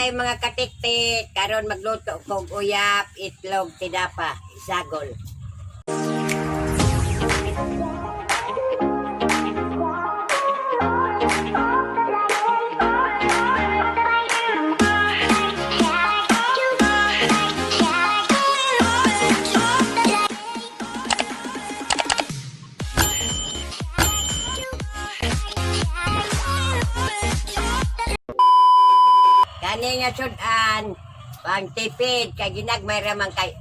Hi mga katiktik, karon magluto kog uyap, itlog, tinapa, isagol. Kani nga sudan, pang tipid kay ginagmay ra man kay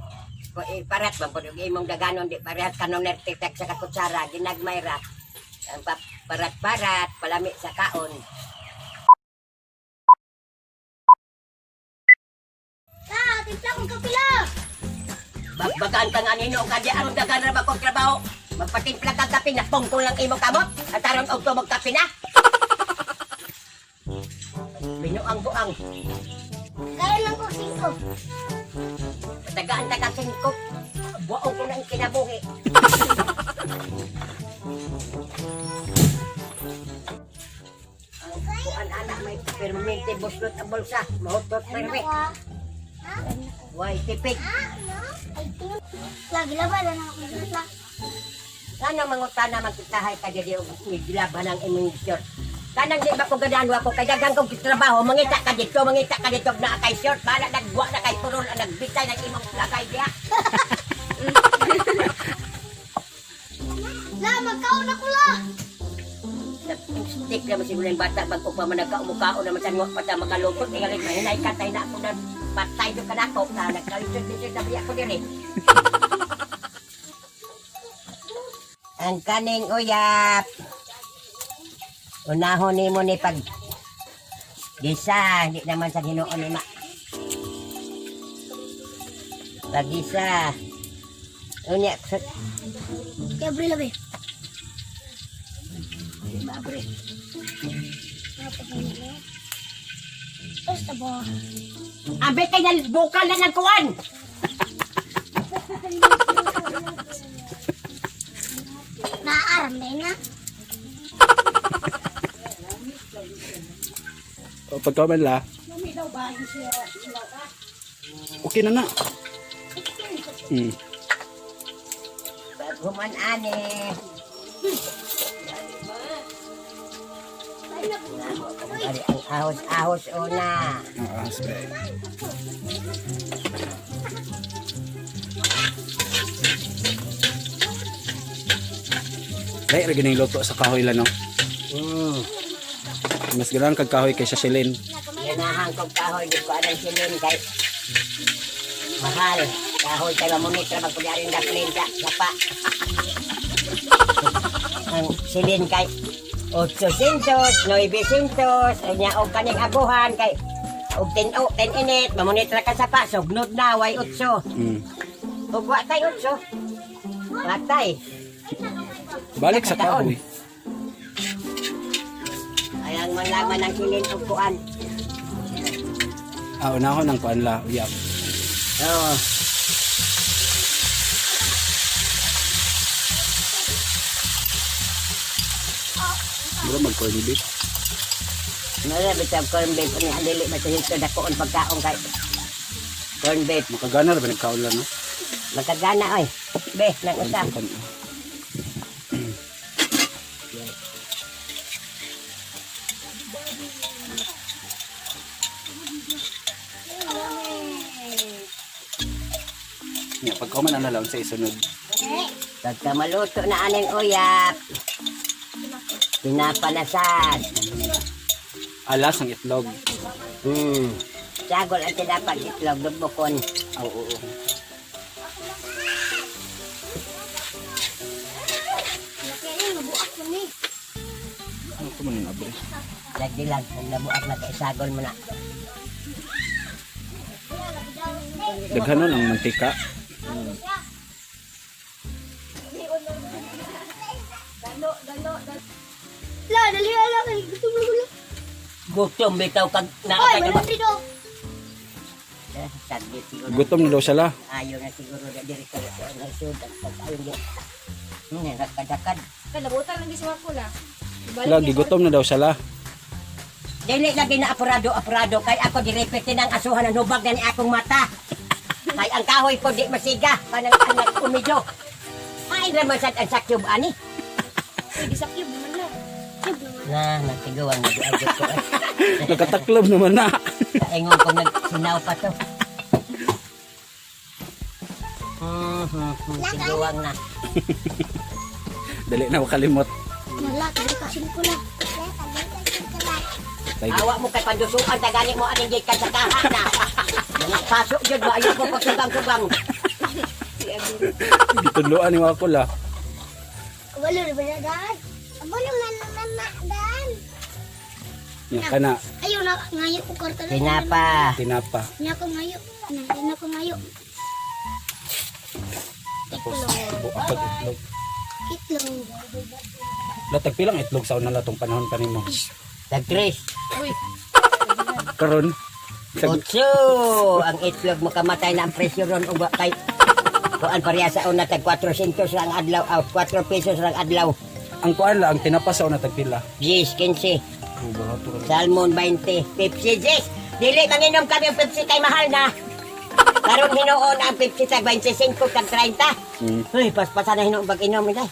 parat man pud og imong daganon, di parehas kanon nertitek sa kakutsara, ginagmay ra. Ang parat-parat palami sa kaon. La, timpla kong kapila. Bagbagan ka nga nino ka di aron dagan ra ba kog trabaho. Magpatimpla kag kape, napong ko lang imong kamot at aron og tumog kape na. Binuang buang. Kaya lang ko singko. Tagaan ta kag singko. Buong ko nang kinabuhi. Ang kuan anak may permente buslot ang bulsa. Mahutot perme. Ano ko? Way tipid. Ay, tingin. Lagi laban na ako la. Kanang mangutana magkitahay ka diri og niglaban ang imong short. Kanang di ba ko ganahan wa ko kay daghan kong trabaho, mangita ka dito na kay short, bala nagwa na kay purol ang nagbitay ng imong lagay diha. La, magkaon ako la. Stick naman siguro yung bata bago pa man nagkaumukaon naman sa ngwa pa makalupot tingali mahinay ka tay na ako na patay do ka nako ka nagkalisod-lisod na biya ko diri. Ang kaning uyap. Unahon nimo ni pag gisa, hindi naman sa Ginoo ni ma. Pagisa. Unya, Kaya bri labi. Mabre. Basta ba? Ambe kay nang bukal na ng kuwan. Naaram na na. O, pagka man la. Okay na na. Pag human ani. Ari ang ahos-ahos una. Ang ahas ba eh. Dahil ra gining luto sa kahoy lang, no? Mas ganahan kag kahoy kaysa silin. Ganahan kog kahoy, di ko anang silin kay mahal. Kahoy kay mamunit ra magkunyari ng gasolin sa sapa. Ang silin kay 800, 900, unya og kaning aguhan kay og tin-o, tin-init, mamunit ra ka sapa, sugnod na, way 8. Ug wa tay 8. Patay. Balik sa kahoy. Ayang manlaman ang silin og kuan. Ah, unahon ang kuan la, uyap. Oo. Mura mag corn beef. Mara bitaw corn beef ni dili ba sa hito dakoon pagkaon kay corn beef. Makagana ra ba nagkaon la, no? Magkagana oy. Be, nang usap. Nya pagka man ana lang sa isunod. Pagka maluto na aning uyap, pinapanasan. Alas ang itlog. Sagol ang tinapag itlog, lubukon. Oo, oo. Kaya nabuak ko ni. Ano ko man yung abre? Lagi lang, ang nabuak na kay sagol mo na. Daghanon ang mantika. La, dali la kay gutom na gulo. Gutom bitaw kag Oy, naatay ka ba? wala dito. Eh, saglit siguro. Gutom na daw siya la. Ayaw na siguro na diri kay ang nagsudan pag ayaw niya. Nagkadakad. Kalabutan lang gisuwa ko la. La, gigutom na daw siya la. Dili lagi na apurado apurado kay ako direpete ng asuhan ang hubag na ni akong mata. Kay ang kahoy ko di masiga panang anak umidyo. Ay naman sad ang sakyub ani. Pwede sa cube naman na. Cube naman. Na nagtiguan mo di agad ko. Nakataklob naman na. Ingon ko nagsinaw pa to. Tiguang na. Dali na makalimot. Nala, kali ka singko na. Tay, Awa mo kay pandusuan tagani mo aning gikan sa kaha na. Mga pasok jud ba ayaw ko pagsugang-sugang. gitudloan ni ako la. Walo na ba na daan? Walo na naman na daan. Nya kana Ayaw na, ngayo ko karta na. Tinapa. tinapa. Nga ko ngayo. Na ko ngayo. Tapos Itlog. buak itlog. Itlog. Latag pilang itlog sa una latong panahon pa nimo. Tag-tres. Karon tag, Otso, ang itlog makamatay na ang presyo ron uba kay kuan pareha sa una tag 400 lang adlaw, ah, 4 pesos lang adlaw. Ang kuan la ang tinapa sa una tag pila. 10, 15, Oh, barato ra. salmon 20, Pepsi 10. Dili manginom kami ang Pepsi kay mahal na. Karon hinuon ang Pepsi tag 25 tag 30. Uy, paspasa na hinuon pag inom nila.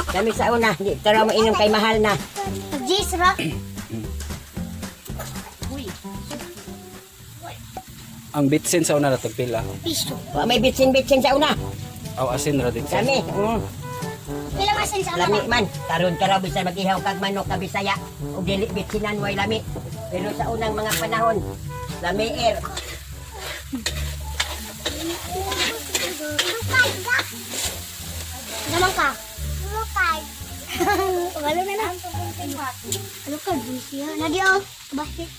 Kami sa una, di tara mo inom kay mahal na. Jis ra. Ang bitsin sa una latag pila. Piso. Wa may bitsin-bitsin sa una. Aw asin ra ditsin. Kami, Pila masin sa Lami una? man, karon karaw bisan mag-ihaw kag manok ka Bisaya ug dili bitsinan way lami. Pero sa unang mga panahon, lami er. Naman ka. Lukay. Walo na na. Ano ka, Lucia? Lagi oh. Bakit?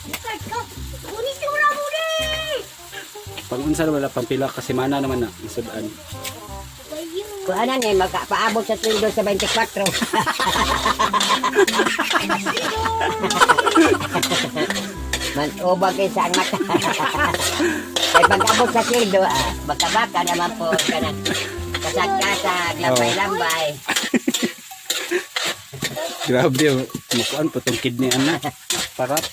Lukay ka. Kunin si Ura Muli! Pag unsa na wala pampila ka semana naman na isud-an. Kuanan ni makapaabot sa sweldo sa 24. Man ubag kay sa ang mata. Kay pag-abot sa sweldo, ah, baka-baka naman po kanang kasag-kasag, lambay-lambay. Grabe, oh. Makuan po tong kidney ana. Parat.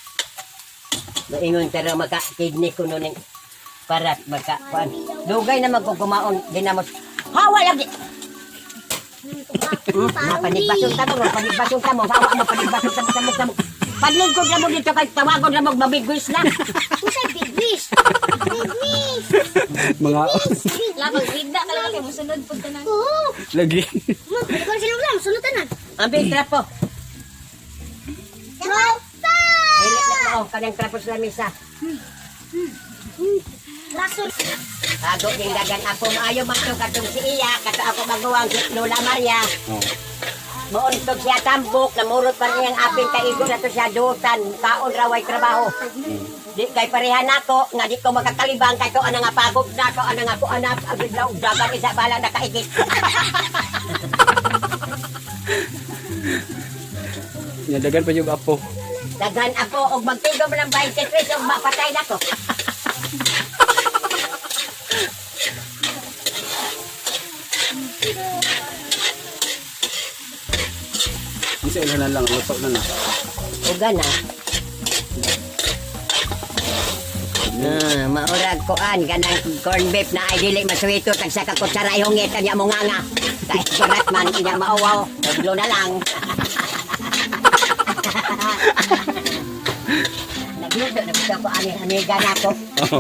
Maingon pero maka kidney ko nun parat maka kuan. Dugay na magkukumaon dinamos. Hawa lagi. Panigbasong ta mo, panigbasong ta mo, hawa mo panigbasong ta mo, ta mo, ta mo. Paglingkod na mo dito kay tawagon na mo mabigwis na. Usay, big wish! Big wish! Mga Labag, rigda ka lang kay musunod pud tanan. Oo! lagi. Ikaw sila lang, sunod tanan. Ang big trapo. Tropa! Dili na mao kanang trapo sa lamisa. Rason. Ago ning dagan apo maayo man to katong si iya kato ako maguwang si Lola Maria. Oh. Muuntog siya tambok, namurot pa niyang apin kaigo na to siya dutan, kaon raway trabaho. Di kay pareha nako nga di ko makakalibang kay ko ana nga pagod na ko ana nga ko anak agad na og dagan isa bala nakaigit. Nya dagan pa yung apo. Daghan ako og magtigom ng 23 og mapatay nako. Ang sa ilhanan lang luto na na. Uga na. Ah, maurag kuan ganang corn beef na ay dili masuwito tag sa ka kutsara ihungit kanya mo nga nga. Kay barat man inya mauwaw, tuglo na lang. Nagluto na gusto ko ani amiga nako. Oo.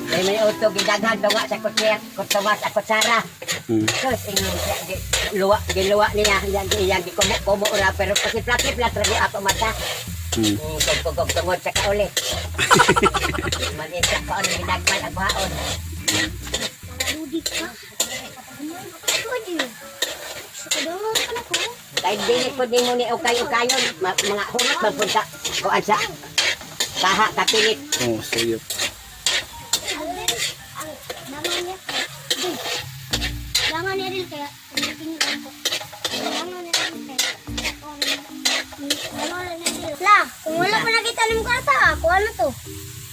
Kay may auto gidaghan tunga sa kutser, kutunga sa kutsara. Terus ingon siya, di, luwa, giluwa niya, iyang iyang di kumo kumo ora pero kasi plati-plat ra ako mata. Kung tungod sa kauli. Manisa ko ang ginagmay ang baon. Ludi ka. Pwede. Sa kadama ka na ko. Kahit dili po din mo ni ukay-ukayon, mga hulot magpunta kuan sa kaha kapilit. Oh, suyop. Ang dangan niya. Dil. Dangan niya dil kaya tingin ako. Dangan niya dil kaya. Dangan niya dil. La, kung wala pa nakita ng karta, ako ano to?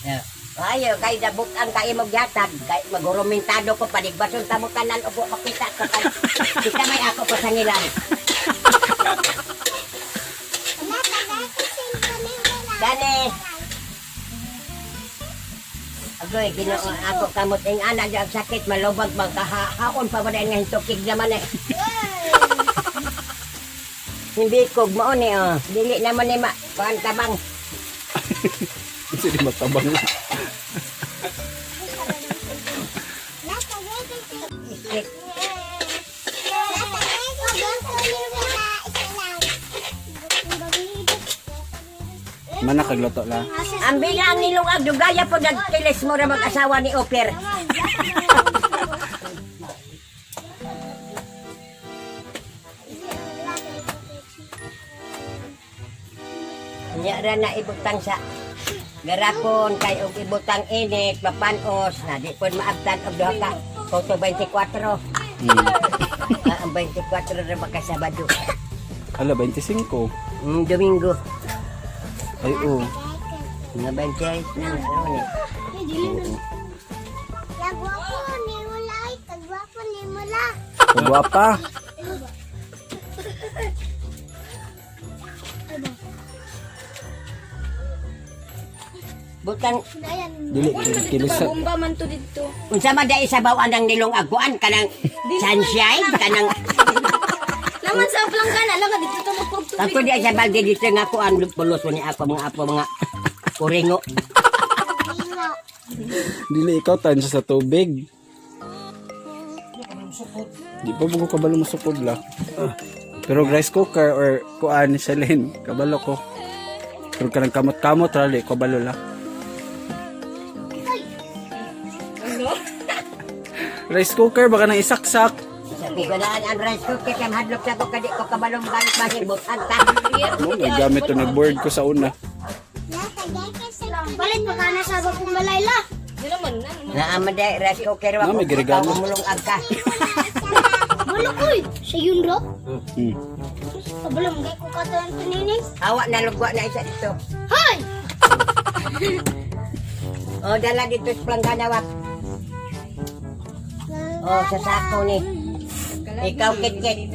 Yeah. Ayo, kay dabot ang kaimog yatag, kay magurumentado ko panigbason ta mo tanan ubo makita ko kay kita may ako pa sa ngilan. Agoy, Ginoo, ako kamot ing anak ang sakit malubag magkahaon pa ba nga hintukig naman eh. Hindi kog mao ni oh. Dili naman ni ma kuan tabang. Kasi di matabang na. Isik. Mana kagluto la. Ang bilang nilong ag dugaya po nagtilis mo ra mag-asawa ni Oper. Nya ra na ibutang sa garapon kay og ibutang init mapanos na di pud maabtan og duha ka Toto 24. Ah, ang 24 ra baka Sabado. Ala, 25. Domingo. Ay, oo. Mga 28 na ano ni. Kagwapo ni Mula, kagwapo ni Mula. Kagwapa. Butang Dili, kilis sa... Bomba man to dito. Unsa man dai sabaw anang nilong aguan kanang sunshine kanang Laman sa planggana, laman dito to magpugtubig. Ako di sa balde dito nga kuan pulos ni ako mga apo mga kuringo. Dili, ikaw tansya sa tubig. Di pa bugo kabalo masukod la. Pero rice cooker or kuan Celine, kabalo ko. Pero kanang kamot-kamot rali, kabalo la. Rice cooker baka nang isaksak. Sa kuganaan ang rice cooker kay mahadlok sa ko kadi ko kabalong gamit mahibot anta. Mo nagamit to nag-board ko sa una. Balit pa ka na sa bakong balay la. Di naman na. Naa man dai rice cooker wa Na, may giregalo. mulong agka. Bulok uy, sa yun ro. Kabalo mga ko katuan tunini. Awa na lugwa na isa dito. Hoy! O dala dito sa planggana wa. O sa sako ni. Ikaw kit-kit.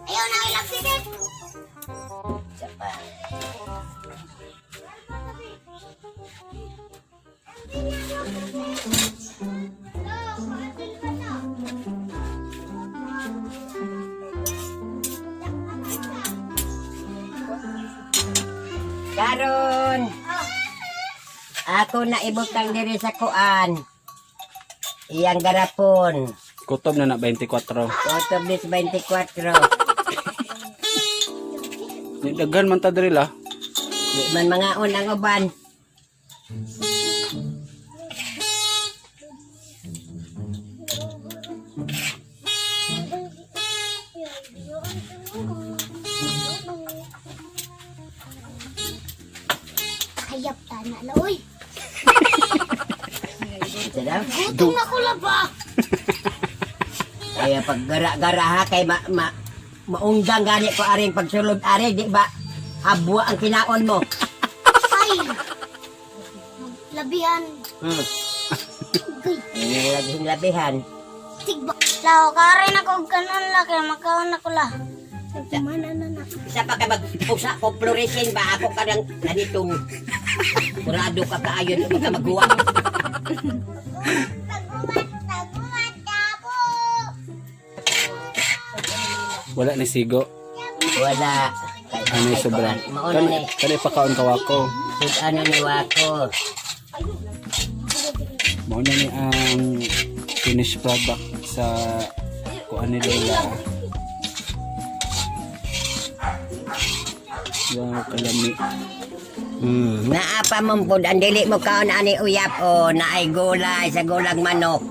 Ayaw na ilang sige. Isa pa. Karon, ako na ibutang diri sa kuan. Iyang garapon. Kutob na na 24. Kutob dis 24. Ni daghan man ta diri la. Di man mga unang uban. Hayap tana la oy. Ito daw. Gutom na ko la ba. Kaya pag gara-gara ha, kay ma, ma, maunggang gani ko aring pagsulod ari, di ba? Habwa ang kinaon mo. Ay. Labihan. Gay. Ang laging labihan. Tigba. Lao karin ako og kanon la kay makaon ako la. Mana na na. Isa pa ka mag-usa ko fluorescent ba ako ka ng ganitong kurado ka kaayon ka maghuwa. Tagumat, tagumat ako. Wala ni sigo. Wala. Ano yung sobra? Mauna ni. Kani pakaon kawako. Sud ano ni Wako. Mao na ni ang finished product sa kuan ni Lola. Wow, kalami. Naa pa mong pud ang dili mo kaon ani uyap o naay gulay sa gulang manok.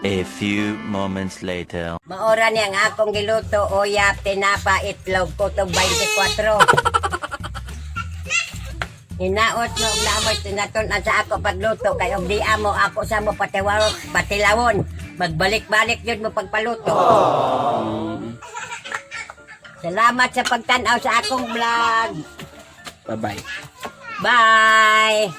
A few moments later. Maora niya ang akong giluto uyap tinapa itlog kutog 24. Hinaot no og namoy tinatun-an sa ako pagluto kay og di amo ako sa mo patiwaro patilawon. Magbalik-balik yun mo pagpaluto. Salamat sa pagtan-aw sa akong vlog. Bye-bye. Bye.